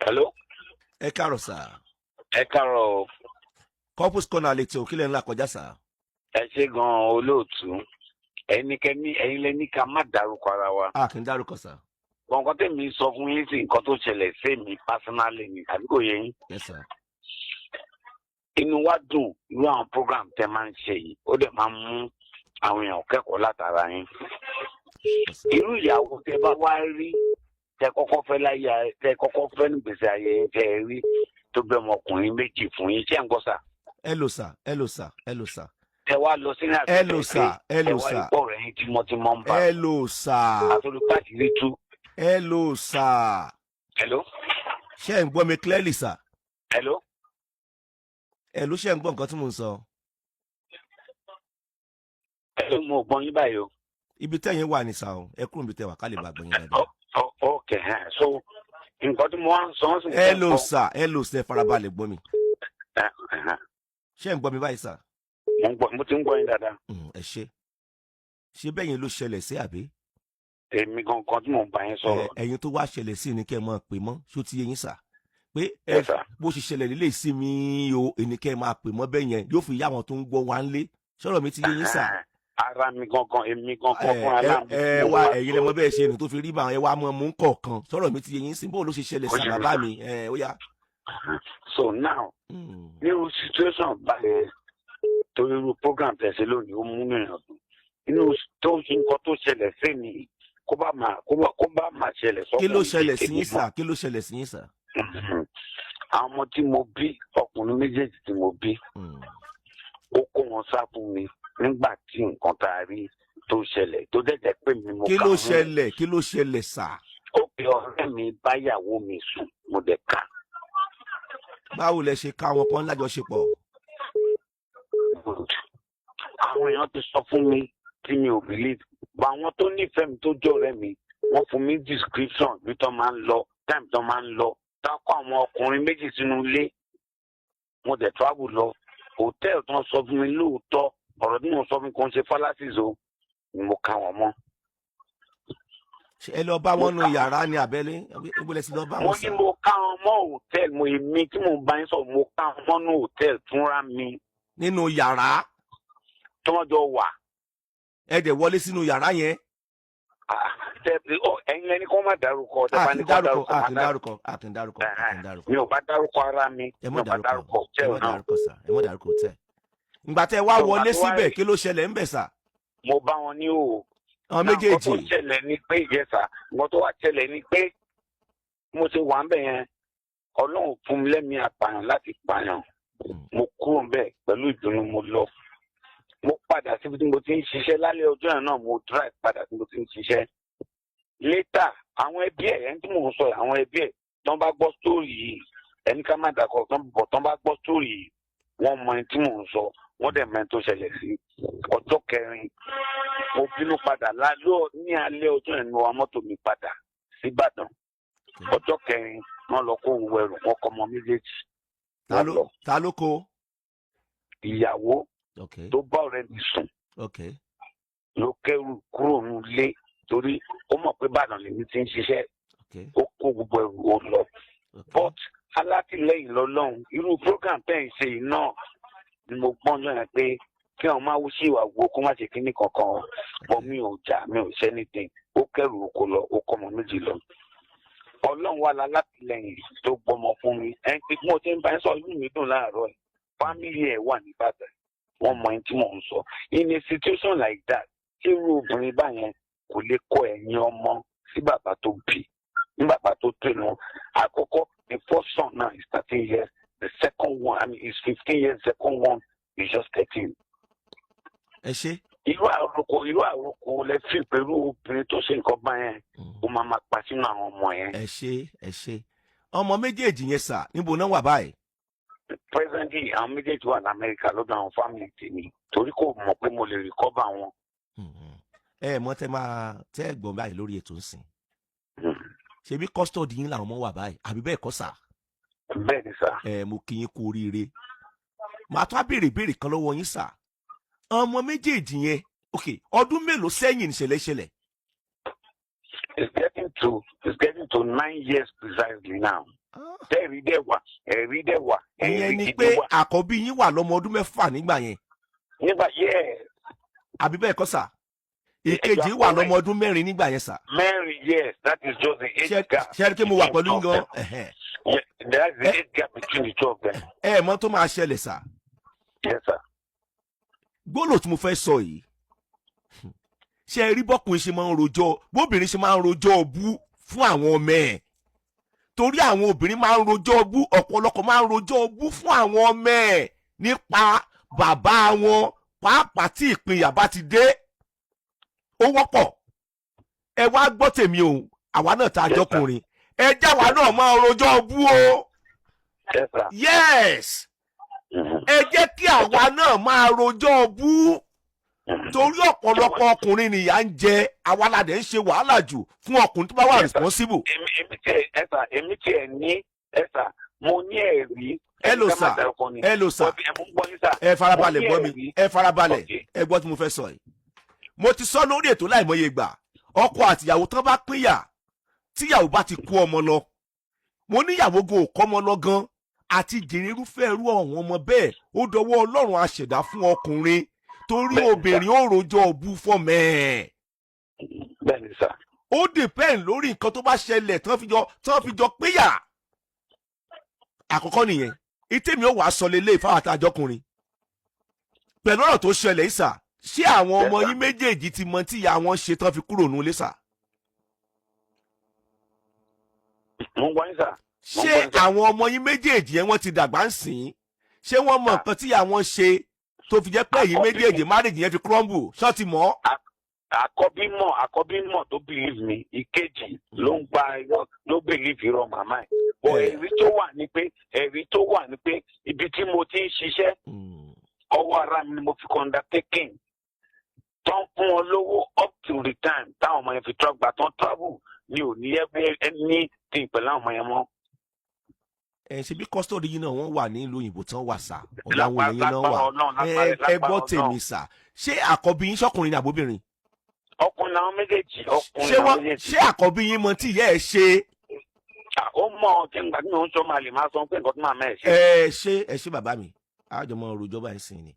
Hello. Ẹ káàárọ̀, sir. Ẹ káàárọ̀ o. Couples Corner lètò. Kí lẹ̀ ń là kọjá, sir? Ẹ ṣe gan-an, olóòtú. Ẹnikẹ́ni ẹ̀yin lẹ́ni ká má dárúkọ ara wa. A kì í dárúkọ, sir. Nǹkan tèmi sọ fún yín sí, nǹkan tó ṣẹlẹ̀ sí mi personally ni, àbí kò yé yín? Yes, sir. Inú wa dùn irú àwọn program tẹ máa ń ṣe yìí, ó dẹ̀ máa ń mú àwọn èèyàn kẹ́kọ̀ọ́ látara yín. Yes, sir. Irú ìyàwó tẹ bá wá rí, tẹ kọ́kọ́ fẹ́ láyé, tẹ kọ́kọ́ fẹ́ nígbèsè ayé yín, tẹ rí tó bẹ ọmọkùnrin méjì fún yín, ṣé ń gbọ́, sir? Hello, sir. Hello, sir. Hello, sir. Tẹ wá lọ sí ní àgbẹ̀ Hello, sir. Hello, tẹ wá sir. ipò rẹ̀ yín tímọ́tímọ́ ń bá Hello, sir. àtolùpàṣírí tú. Hello, sir. Hello. Ṣé ẹ̀ ń gbọ́ mi clearly, sir? Hello. Hello, ṣé ẹ̀ ń gbọ́ nǹkan tí mò ń sọ? Hello, mo gbọ́ yín báyìí o. Ibi tẹ́yìn wà ní, sir o. Ẹ kúrò níbi tẹ́ wà ká lè bá gbọ́ yín dáadáa. Ok, so nǹkan tí mo wá ń sọ ń sìn. Hello, sir. Hello, sir. Farabalẹ̀ gbọ́ mi. Ṣé ẹ̀ ń gbọ́ mi báyìí, sir? Mo ń gbọ́, mo ti ń gbọ́ yín dáadáa. Ẹ ṣé. Ṣé bẹ́yìn ló ṣẹlẹ̀ sí, àbí? Èmi gangan tí mò ń bá yín sọ̀rọ̀. Ẹ̀yin tó wá ṣẹlẹ̀ sí ni kẹ́ ẹ máa pè mọ́. Ṣó ti yé yín, sir, pé ẹ Yes, sir. bó ṣe ṣẹlẹ̀ lílé sí mi o, èní kẹ́ ẹ máa pè mọ́ bẹ́ẹ̀ yẹn, yóò fi yá àwọn tó ń gbọ́ wá ń lé. Sọ̀rọ̀ mi ti yé yín, sir? Ara mi gangan, èmi gangan Ẹ fúnra ẹ láàmú. ẹ wá, ẹ̀yin lẹmọ bẹ́ẹ̀ ṣe nù tó fi rí bá ẹ wá mọ mú kọ̀ọ̀kan. Sọ̀rọ̀ mi ti yé yín sí? Bó ló ṣe ṣẹlẹ̀ Ó sí ṣe bàbá sir. mi? Ẹ ó yá. So now, nírú situation báyẹn, torí irú program tẹ̀sí lónìí, ó mú mi ràn dùn inú tó nǹkan tó ṣẹlẹ̀ sí mi, kó bá máa ṣẹlẹ̀ Kí ló sọ́kùnrin ṣẹlẹ̀ sí tèmi yín, mọ́. sir? Kí ló ṣẹlẹ̀ sí yín, sir? Àwọn ọmọ tí mo bí, ọkùnrin méjèèjì tí mo bí, ó kó wọn sá fún mi nígbà tí nǹkan tá a rí tó ṣẹlẹ̀, tó dẹ̀jẹ̀ pé mi mo Kí kà ló mú. ṣẹlẹ̀? Kí ló ṣẹlẹ̀, sir? Ó pe ọ̀rẹ́ mi báyàwó mi sùn, mo dẹ̀ kà. Báwo lẹ ṣe ká wọn pọ́n lájọṣepọ̀? Good. Àwọn èèyàn ti sọ fún mi tí mi ò believe, but àwọn tó nífẹ̀ẹ́ mi, tó jẹ́ ọ̀rẹ́ mi, wọ́n fún mi description bí tó máa ń lọ, time tó máa ń lọ, tá kó àwọn ọkùnrin méjì sínú ilé. Mo dẹ̀ travel lọ hòtẹ́ẹ̀lì tó ń sọ fún mi. Lóòótọ́, ọ̀rọ̀ tí mo sọ fún mi kò ń ṣe fallacies o, ni mo ká wọn mọ́. Ṣé ẹ lọ bá wọn nu yàrá ní abẹ́lé? Ibo lẹ ti lọ bá Mo wọn, ní sir? mo ká wọn mọ́ hòtẹ́ẹ̀lì. Mo, èmi tí mo bá yín sọ, mo ká wọn mọ́ ní hòtẹ́ẹ̀lì fúnra mi. Nínú yàrá? Tí wọ́n jọ wà. Ẹ dẹ̀ wọlé sínú yàrá yẹn? Ah, ẹ̀yin lẹni kó má dárúkọ. Tẹ A bá kì ní í kó dárúkọ. dárúkọ, A má kì í dárúkọ. dárúkọ. A kì í dárúkọ. A kì í dárúkọ. Mi ò bá dárúkọ ara mi. Ẹ Mi mọ̀ ò bá dárúkọ. dárúkọ Ẹ hòtẹ́ẹ̀lì mọ̀ náà. dárúkọ, sir. Ẹ mọ̀ dárúkọ tẹ. Ìgbà tẹ wá So, wọlé àti wá síbẹ̀, kí ló ṣẹlẹ̀ ń bẹ̀, sir? Mo bá wọn ní òwò. Àwọn Náà, nǹkan tó méjèèjì? ṣẹlẹ̀ ni pé, yes sir, nǹkan tó wá ṣẹlẹ̀ ni pé mo ṣe wà ń bẹ̀ yẹn, Ọlọ́run fún mi lẹ́mìí àpààyàn láti pààyàn. Mo kúrò ń bẹ̀ pẹ̀lú ìdùnnú. Mo lọ, mo padà síbi tí mo ti ń ṣiṣẹ́ lálẹ́ ọjọ́ yẹn náà. Mo drive padà tí mo ti ń ṣiṣẹ́. Later, àwọn ẹbí ẹ̀, ẹni tí mò ń sọ yìí, àwọn ẹbí ẹ̀ tán bá gbọ́ story yìí, ẹni ká má dàkọ̀ tán bọ̀, tán bá gbọ́ story yìí, wọ́n mọ ẹni tí mò ń sọ, wọ́n dẹ̀ mọ ẹni tó ṣẹlẹ̀ sí. Ọjọ́ kẹrin, mo bínú padà lálọ́ ní alẹ́ ọjọ́ yẹn ni mo wa mọ́tò mi padà síbàdàn. Ọjọ́ kẹrin, wọ́n lọ kó owó ẹrù wọn, kọ́ ọmọ méjèèjì. Ta Wọ́n ló lọ. Ta ló kó? Ìyàwó tó bá ọ̀rẹ́ mi sùn ló kẹ́rù kúrò nílé, torí ó mọ̀ pé Ìbàdàn lèmi ti ń ṣiṣẹ́. Ó kó gbogbo ẹrù, ó lọ. But alátìlẹyìn lọ́lọ́run. Irú program tẹ́ ń ṣe yìí náà ni mo gbọ́n lọ́yàn pé kí wọ́n máa wú sí ìwà wo, kó má ṣe kíní kankan bọ́. Mi ò jà, mi ò ṣe anything. Ó kẹ́rù oko lọ, ó kọ́ ọmọ méjì lọ. Ọlọ́run wà lálátìlẹyìn tó gbọmọ fún mi. Ẹni tí mo ti ń bá yín sọ, inú mi dùn láàárọ̀ ẹ̀. Family ẹ̀ wà níbàdàn, wọ́n mọ ẹni tí mò ń sọ. In a situation like that, tí irú obìnrin báyẹn kò lè kọ ẹ̀yìn ọmọ sí bàbá tó bí ní bàbá tó tó inú àkọ́kọ́. The first son now is 13 years, the second one, I mean, is 15 years, second one is just 13. Ẹ ṣe. Irú àròkọ lẹ fi pẹ̀lú obìnrin tó ṣe nǹkan báyẹn, ó máa ma pa sínú àwọn ọmọ yẹn? Ẹ ṣe, ẹ ṣe. Ọmọ méjèèjì yẹn, sir, níbo náà wà báyìí? Presently, àwọn méjèèjì wà ní Amẹ́ríkà lọ́dọ̀ àwọn family tèmi, torí kò mọ̀ pé mo lè recover wọn. Ẹ mọ tẹ máa tẹ ẹ gbọ́n báyìí lórí ètò ńsìn, ṣebí custody yín làwọn ọmọ wà báyìí, àbí bẹ́ẹ̀ kọ́, sir? Bẹ́ẹ̀ ni, sir. Ẹ mo kí yín kú oríire. Màá tún á béèrè ìbéèrè kan lọ́wọ́ yín, sir. Ọmọ méjèèjì yẹn, ok, ọdún mélòó sẹ́yìn ìṣẹ̀lẹ̀ ṣẹlẹ̀? It's getting to 9 years precisely now. Tẹ́ẹ̀rí dẹ̀ wà, ẹ̀rí dẹ̀ wà, Ìyẹn ẹ̀rí ni gidi pé wà. àkọ́bí yín wà lọ́mọ ọdún 6 nígbà yẹn? Nígbà yẹ. Àbí bẹ́ẹ̀ kọ́ sà? Ìkejì wà lọ́mọ ọdún 4 nígbà yẹn sà? 4, yes, that is just the age gap. Ṣe rí pé mo wà pẹ̀lú yín gan? Ẹ̀hẹ́n. Yeah, that's the age gap between the two of them. Ẹ mọ̀ tó máa ṣẹlẹ̀ sà? Yes, sir. Gbólò tí mo fẹ́ sọ yìí, ṣe rí bọ́kùnrin ṣe máa ń rojọ́, bóbìnrin ṣe máa ń rojọ́ bú fún àwọn ọmọ ẹ̀, torí àwọn obìnrin máa ń rojọ́ bú, ọ̀pọ̀lọpọ̀ máa ń rojọ́ bú fún àwọn ọmọ ẹ̀ nípa bàbá wọn, pàápàá tí ìpínyà bá ti dé. Ó wọ́pọ̀. Ẹ wá gbọ́ tèmi o, àwa náà tá a Yes, sir. jọkùnrin, ẹ jáwa náà máa rojọ́ bú o. Yes, sir. Yes. Ẹ jẹ́ kí àwa náà máa rojọ́ bú, torí ọ̀pọ̀lọpọ̀ ọkùnrin nìyà ń jẹ. Àwa la dẹ̀ ń ṣe wàhálà jù fún ọkùnrin tó bá wà Yes, sir. responsible. Èmi tiẹ̀ ẹ sà, èmi tiẹ̀ ní, ẹ sà, mo ní ẹ̀rí. Hello, Ẹ ká má sir. dárúkọ ni. Hello, sir. Ẹ mú gbọ́ yín sà. Ẹ farabalẹ̀ Mo ní gbọ́ mi. ẹ̀rí. Ẹ farabalẹ̀. Okay. Ẹ gbọ́ tí mo fẹ́ sọ yìí. Mo ti sọ lórí ètò láìmọye ìgbà, ọkọ àtìyàwó tán bá pínyà, tíyàwó bá ti kó ọmọ lọ, mo níyàwó gan ò kọ́ ọmọ lọ gan, àti jèrè irúfẹ́ irú àwọn ọmọ bẹ́ẹ̀, ó dọwọ́ Ọlọ́run aṣẹ̀dá fún ọkùnrin, torí Bẹ́ẹ̀ni, sir. obìnrin ó rojọ́ bú fọ́mọ ẹ̀. Bẹ́ẹ̀ ni sà. Ó depend lórí nǹkan tó bá ṣẹlẹ̀ tán fi jọ pínyà. Àkọ́kọ́ nìyẹn. Ìtẹ̀mí ó wàá sọ lélẹ̀ fáwọn àtàjọkùnrin pẹ̀lú ọ̀rọ̀ tó ṣẹlẹ̀ yìí sà, ṣé àwọn ọmọ Yes, sir. yín méjèèjì ti mọ tí ìyá wọn ṣe tán fi kúrò nílé sà? Mo ń gbọ́ yín sà. Mo ń Ṣé gbọ́ yín sà. àwọn ọmọ yín méjèèjì yẹn, wọ́n ti dàgbà ń sìn, ṣé wọ́n mọ nǹkan tí ìyá wọn ṣe tó fi jẹ́ pé ẹ̀yin Àkọ́bí méjèèjì, marriage yẹn fi crumble? Ṣọ́ ti mọ̀? Àkọ́bí mọ̀, àkọ́bí mọ̀ tó believe mi. Ìkejì ló ń gba irọ́, ló believe irọ́ màmá ẹ̀. Bọ̀ ẹ̀rí tó wà ní pé ibi tí mo ti ń ṣiṣẹ́, ọwọ́ ara mi ni mo fi undertaking tó ń fún wọn lówó up to the time táwọn ọmọ yẹn fi travel. Gbà tán travel ni ò ní ẹgbẹ́ ní tí pẹ̀lú àwọn ọmọ yẹn mọ́. Ẹ ṣe bí custody yìí náà, wọ́n wà ní ìlú òyìnbó tán wà sà, ọ̀dọ̀ àwọn èèyàn náà Lágbára wà. Ọlọ́run, Ẹ lágbára gbọ́ Ọlọ́run. tèmi sà, ṣé àkọ́bí yín, ṣọkùnrin ní àbóbìnrin? Ọkùnrin làwọn méjèèjì, ọkùnrin Ṣé làwọn wọ́n méjèèjì. ṣé àkọ́bí yín mọ tí ìyá ẹ̀ ṣe? Ah, ó mọ ọ tí ngbà tí mò ń sọ máa lè máa sọ pé nǹkan tí màmá ẹ̀ ṣe. Ẹ ṣe, ẹ ṣe bàbá mi, àjọ mọ rojọ́ báyìí sìn ni.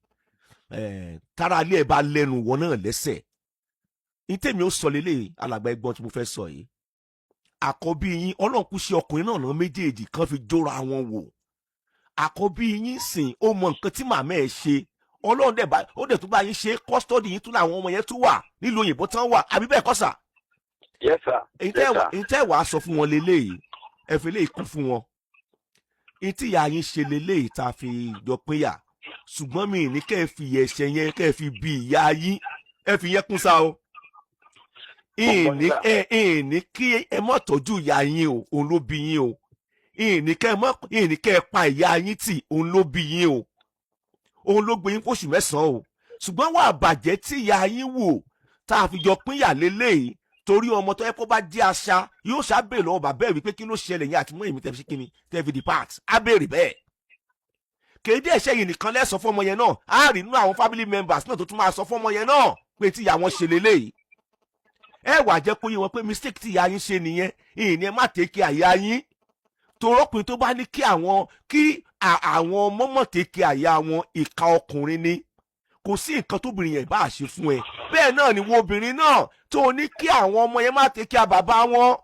Ẹ tára alẹ́ ẹ bá lẹ́nu wọn náà lẹ́sẹ̀ ní tèmi ó sọ lélẹ̀. Alàgbà, ẹgbọ́n tí mo fẹ́ sọ yìí, àkọ́bí yín, Ọlọ́run kú sí ọkùnrin náà náà méjèèjì kan fi jóra wọn wò. Àkọ́bí yín sìn, ó mọ nǹkan tí màmá ẹ̀ ṣe. Ọlọ́run dẹ̀ bá ó dẹ̀ tún bá yín ṣe, custody yín tún làwọn ọmọ yẹn tún wà nílùú òyìnbó tán wà, àbí bẹ́ẹ̀ kọ́ sà? Yes, sir. Èyí Yes, tẹ́ sir. Èyí tẹ́ wàá sọ fún wọn leléyìí, ẹ fi léyìí kún fún wọn. Èyí tí ìyá yín ṣe leléyìí tá a fi jọ pínyà, ṣùgbọ́n mi ní kẹ́ ẹ fi ẹ̀ṣẹ̀ yẹn kẹ́ ẹ fi bí ìyá yín, ẹ fi yẹn kún sá o. Ìní ẹ ìní kí ẹ mọ́ tọ́jú ìyá yín o, òun ló bí yín o. Ìní kẹ́ ẹ mọ́, ìní kẹ́ ẹ pa ìyá yín tì, òun ló bí yín o, òun ló gbé yín fóṣù 9 o. Ṣùgbọ́n wà bàjẹ́ tí ìyá yín wò tá a fi jọ pínyà léléyìí, torí ọmọ tó yẹ kó bá jẹ́ àṣà yóò ṣàbẹ̀ lọ́wọ́ bàbá ẹ̀ wípé kí ló ṣẹlẹ̀ yẹn àti mọ́ èmi tẹ́ fi ṣe kíni, tẹ́ fi depart, á béèrè bẹ́ẹ̀. Kéde ẹ̀ṣẹ̀ yìí nìkan lẹ́sọ̀ fún ọmọ yẹn náà, á rí inú àwọn family members náà tó tún máa sọ fún ọmọ yẹn náà pé tí ìyá wọn ṣe léléyìí. Ẹ wà jẹ́ kó yé wọn pé mistake tí ìyá yín ṣe nìyẹn. Ìyìn ẹ má take àyà yín, torọ́kùnrin tó bá ní kí àwọn kí àwọn ọmọ mọ̀ take àyà wọn, ìka ọkùnrin ni. Kò sí nǹkan tóbìnrin yẹn bá ṣe fún ẹ. Bẹ́ẹ̀ náà ni wo obìnrin náà tó ní kí àwọn ọmọ yẹn má take bàbá wọn,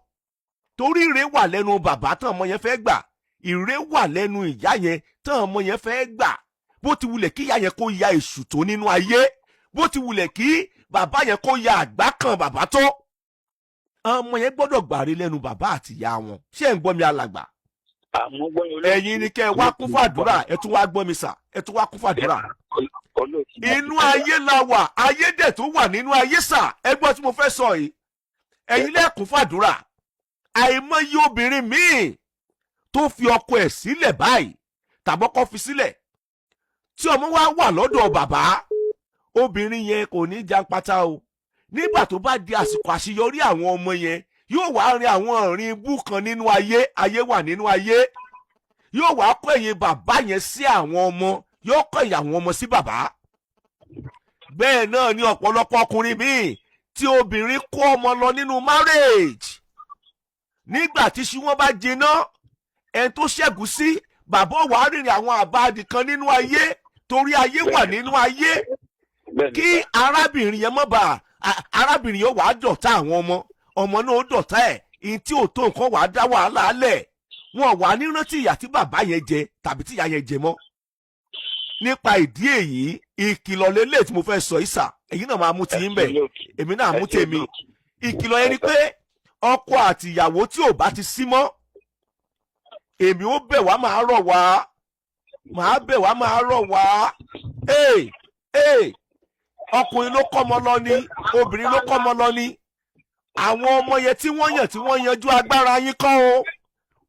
torí ire wà lẹ́nu bàbá tán ọmọ yẹn fẹ́ gbà, ire wà lẹ́nu ìyá yẹn tán ọmọ yẹn fẹ́ gbà. Bó ti wulẹ̀ kí ìyá yẹn kó ya èṣù tó nínú ayé, bó ti wulẹ̀ kí bàbá yẹn kó ya àgbá kan bàbá tó, ọmọ yẹn gbọ́dọ̀ gbàre lẹ́nu bàbá àti ìyá wọn. Ṣé ẹ̀ ń gbọ́ mi, alàgbà? Àmọ́ gbọ́ yín, olóòtú. Ẹ̀yin ni kẹ́ ẹ wá kún fàdúrà. Ẹ tún wá gbọ́ mi sà, ẹ tún wá kún fàdúrà. Olóòtú. Inú ayé la wà, ayé dẹ̀ tó wà nínú ayé sà. Ẹ gbọ́ tí mo fẹ́ sọ yìí, ẹ̀yin lẹ́kùn fàdúrà. Àìmọye obìnrin míì tó fi ọkọ ẹ̀ sílẹ̀ báyìí, tàbọ́kọ́ fi sílẹ̀, tí ọmọ wa wà lọ́dọ̀ bàbá, obìnrin yẹn kò ní jàǹpátá o. Nígbà tó bá di àsìkò àṣeyọrí àwọn ọmọ yẹn, yóò wá rin àwọn ìrìn ibú kan nínú ayé. Ayé wà nínú ayé. Yóò wá kọ́ ẹ̀yìn bàbá yẹn sí àwọn ọmọ, yóò kọ́ ẹ̀yìn àwọn ọmọ sí bàbá. Bẹ́ẹ̀ náà ni ọ̀pọ̀lọpọ̀ ọkùnrin míì tí obìnrin kó ọmọ lọ nínú marriage, nígbà tí ṣí wọn bá jiná, Ẹni tó ṣẹ́gùsí, bàbá wàá rìnrìn àwọn àbáàdì kan nínú ayé, torí ayé wà nínú ayé. Bẹ́ẹ̀ni. Kí arábìnrin yẹn mọ́ bá arábìnrin yẹn, wàá dọ̀tá àwọn ọmọ, ọmọ náà ó dọ̀tá ẹ̀. Ìyẹn tí ò tó nǹkan wàá dá wàhálà lẹ̀. Wọn wà ní rántí ìyà tí bàbá yẹn jẹ tàbí tí ìyá yẹn jẹ mọ́. Nípa ìdí èyí, ìkìlọ̀ lélẹ̀ tí mo fẹ́ sọ ìsà, èyí náà máa mú ti yín bẹ̀, èmi náà mú tèmi. Ìkìlọ̀ yẹn ni pé ọkọ àti ìyàwó tí ò bá ti sí mọ́, èmi ó bẹ̀ wá, máa rọ̀ wá, máa bẹ̀ wá, máa rọ̀ wá. Ee ee, ọkùnrin ló kọ́mọ lọ ni, obìnrin ló kọ́mọ lọ ni, àwọn ọmọ yẹn tí wọ́n yàn, tí wọ́n yanjú, agbára yín kọ́ o.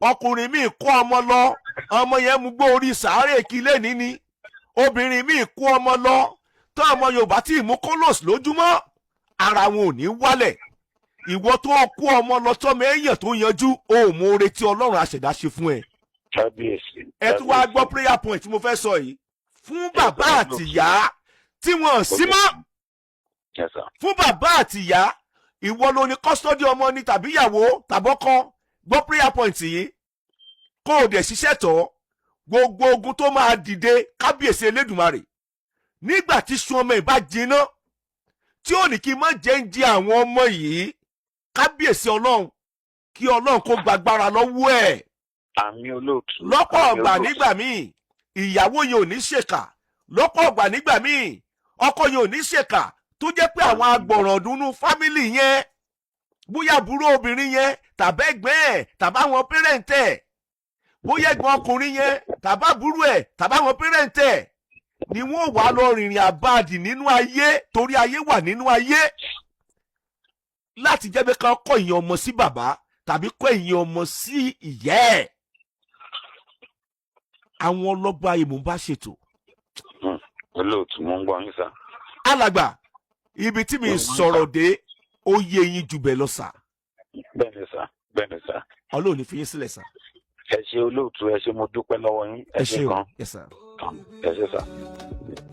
Ọkùnrin míì kó ọmọ lọ, ọmọ yẹn mú gbó orí sàárè kí lẹ́ni ni. Obìnrin míì kó ọmọ lọ, tó ọmọ Yorùbá tí ìmú kólòs lójúmọ́, ara wọn ò ní wálẹ̀. Ìwọ tó kó ọmọ lọ, tọ́mọ èèyàn tó yanjú, o ò mọ oore tí Ọlọ́run àṣẹ̀dá ṣe fún ẹ. Kábíyèsí. Ẹ tún wá gbọ́ prayer point tí mo fẹ́ sọ yìí fún bàbá àtìyá tí wọ́n sí mọ́. Yes, sir. Fún bàbá àtìyá, ìwọ ló ní custody ọmọ ni tàbí ìyàwó tàbọ́kọ, gbọ́ prayer point yìí, kó o dẹ̀ ṣiṣẹ́ tọ́. Gbogbo ogun tó máa dìde, Kábíyèsí Elédùmarè, nígbà tí sun ọmọ ìbá jiná tí ó ní kí n má jẹ́ ń jẹ àwọn ọmọ yìí, Kábíyèsí Ọlọ́run, kí Ọlọ́run kó gbàgbára lọ́wọ́ ẹ̀. Àmín, olóòtú. Lọ́pọ̀ Àmín, ọgbà olóòtú. nígbà míì, ìyàwó yẹn ò ní ṣèkà. Lọ́pọ̀ ọgbà nígbà míì, ọkọ yẹn ò ní ṣèkà, tó jẹ́ pé àwọn agbọ̀ràndúnú family yẹn, bóyá àbúrò obìnrin yẹn tàbẹ́gbẹ́ ẹ̀ tàbáwọn parent ẹ̀, bóyá ẹ̀gbọ́n ọkùnrin yẹn tàbábúrò ẹ̀ tàbáwọn parent ẹ̀ ni wọ́n wà lọ rìnrìn àbáàdì nínú ayé, torí ayé wà nínú ayé, láti jẹ́ pé ká kọ́ ìyẹn ọmọ sí bàbá tàbí kọ́ ìyẹn ọmọ sí ìyá ẹ̀. Àwọn ọlọ́gbọ́n ayé mò ń bá ṣètò. Olóòtú, mo ń gbọ́ yín, sir. Alàgbà, ibi tí mi sọ̀rọ̀ dé, ó yé yín jù bẹ́ẹ̀ lọ, sir. Bẹ́ẹ̀ni sir, bẹ́ẹ̀ni sir. Ọlọ́run ní fi yín sílẹ̀, sir. Ẹ ṣé, olóòtú, ẹ ṣé, mo dúpẹ́ lọ́wọ́ yín. Ẹ ṣé o gan. Yes, sir. Ẹ ṣé, sir.